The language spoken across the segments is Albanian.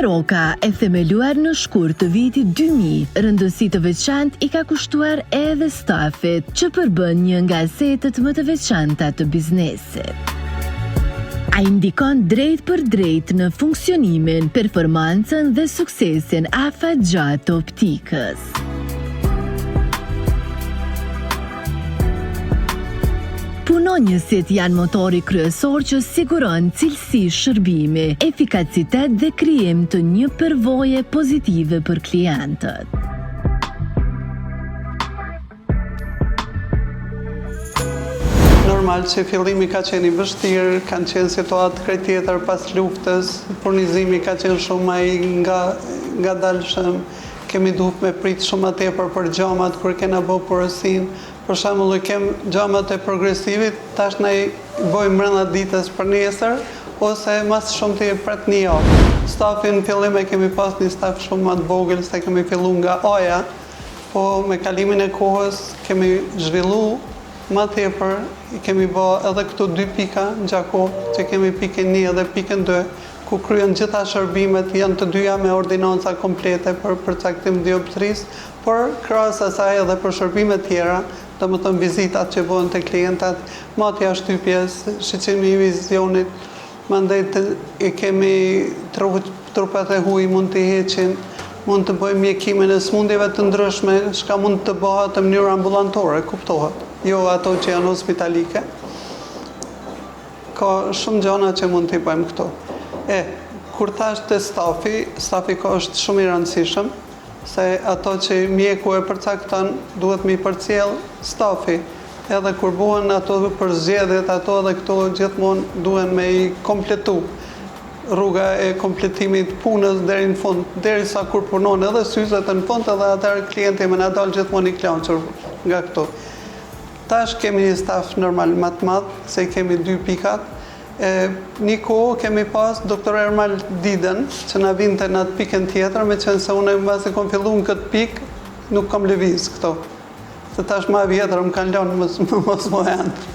Roka, e themeluar në shkurt të vitit 2000, rëndësi të veçantë i ka kushtuar edhe stafit, që përbën një nga asetet më të veçanta të biznesit. Ai ndikon drejtpërdrejt në funksionimin, performancën dhe suksesin afatgjatë të optikës. Punonjësit janë motori kryesor që siguron cilësi shërbimi, efikasitet dhe krijim të një përvoje pozitive për klientët. Normal që fillimi ka qenë i vështirë, kanë qenë situatë krejt tjetër pas luftës, furnizimi ka qenë shumë ma i nga, ngadalshëm, kemi duhet me prit shumë ma tepër për xhamat kur kena bo porosinë. Për shembull i kem xhamat e progresivit, tash na i bojmë mrena ditës për nesër, ose ma së shumti e pret një javë. Stafin në fillim e kemi pas një staf shumë ma të vogël se kemi fillu nga A-ja, po me kalimin e kohës kemi zhvillu ma tepër, i kemi ba edhe këto dy pika në Gjakovë, që kemi pikën një edhe pikën dy, ku kryhen gjitha shërbimet, janë të dyja me ordinanca komplete për përcaktim dioptrisë, Por, krahas asaj edhe për shërbime tjera, domethënë vizitat që bëhen te klientat, matja e shtypjes, shiqimi i vizionit, mandej të i kemi trupat e huaj mund t'i heqin, mund të bëjmë mjekimin e sëmundjeve të ndryshme, çka mund të bëhet në mënyrë ambulantore, kuptohet, jo ato që janë hospitalike. Ka shumë gjana që mund t'i bëjmë këtu. E, kur thash te stafi, stafi ka është shumë i rëndësishëm, Se ato që mjeku e përcakton duhet me i përcjell stafi. Edhe kur bohen ato përzgjedhjet ato edhe këto gjithmonë duhen me i kompletu. Rruga e kompletimit të punës deri në fund, derisa kur punon edhe syzet në fund edhe atëherë klienti me na dalë gjithmonë i kënaqur nga këto. Tash kemi një staf normal ma të madh, se i kemi dy pikat, E një kohë kemi pas doktor Ermal Didën, që na vinte në atë pikën tjetër, meqenëse unë mbasi kom fillu në këtë pikë, nuk kom lëviz këto. Se tash ma vjetër më kanë lënë mos, mos më endë.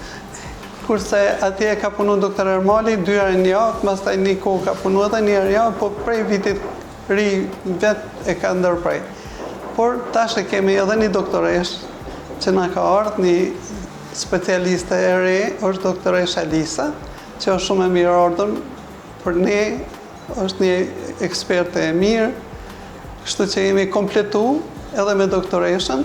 Kurse atje ka punu doktor Ermali dy herë në javë, pastaj një kohë ka punu edhe një herë në javë, po prej vitit ri vet e ka ndërprej. Por tash e kemi edhe një doktoreshë që na ka ardhë, një Specialiste e re është doktoresha Lisa, që është shumë e mirëardhur për ne, është një eksperte e mirë, kështu që jemi kompletu edhe me doktoreshën.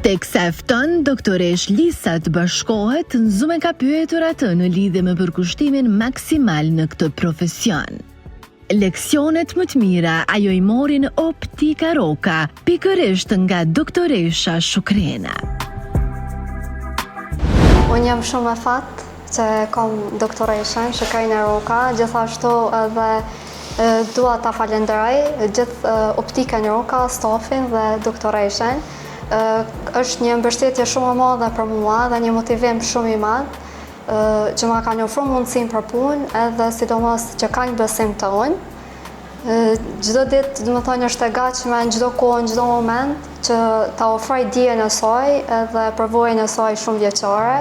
Teksa e fton doktoreshë Lisa të bashkohet, Nzoom e ka pyetur atë në lidhje me përkushtimin maksimal në këtë profesion. Leksionet më të mira ajo i mori në Optika Roka, pikërisht nga doktoresha Shukrena. Unë jam shumë me fat që kam doktoreshën Shukrena Roka, gjithashtu edhe dua ta falenderoj gjithë Optikën Roka, stafin dhe doktoreshën. Është një mbështetje shumë e madhe për mua dhe një motivim shumë i madh. që ma kanë ofru mundësinë për punë edhe sidomos që kanë besim te unë. Çdo ditë, domethonë, është e gatshme në çdo kohë, në çdo moment që ta ofroj dijen e saj edhe përvojën e saj shumëvjeçare.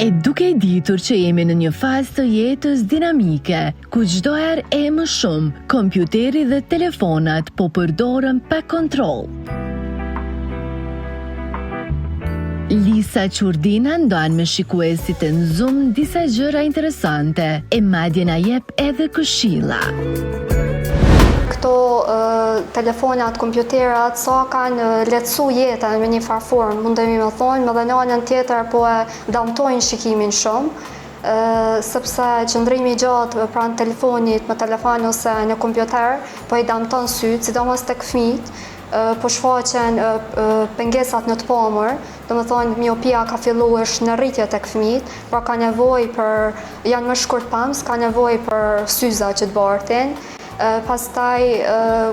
E duke e ditur që jemi në një fazë të jetës dinamike, ku çdo herë e më shumë, kompjuteri dhe telefonat po përdoren pa kontroll. Lisa Qurdina ndan me shikuesit e Nzoom disa gjëra interesante e madje na jep edhe këshilla. Këto telefonat, kompjuterat, sa kanë lehtësu jetën me një farë formë, mundemi me thonë, edhe në anën tjetër po e damtojnë shikimin shumë, sepse qëndrimi i gjatë pranë telefonit, me telefon ose në kompjuter, po i damton sytë, sidomos tek fëmijët, po shfaqen pengesat në të pamur, domethonë miopia ka fillu është në rritje tek fëmijët, pra ka nevojë për, janë më shkurtpamës, ka nevojë për syza që të bartin, pastaj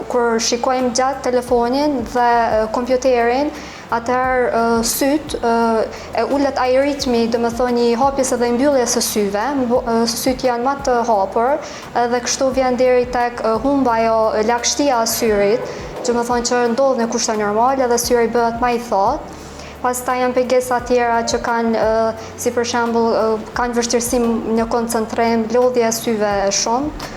kur shikojmë gjatë telefonin dhe kompjuterin, atëherë sytë e ulet ai ritmi, domethonë i hapjes edhe i mbylljes së syve, sytë janë ma të hapur, edhe kështu vjen deri tek humba ajo lagështia e syrit, domethonë që ndodh në kushte normale dhe syri bëhet ma i thatë. Pastaj janë pengesa tjera që kanë, si për shembull, kanë vështirësi në koncentrim, lodhje e syve e shumë.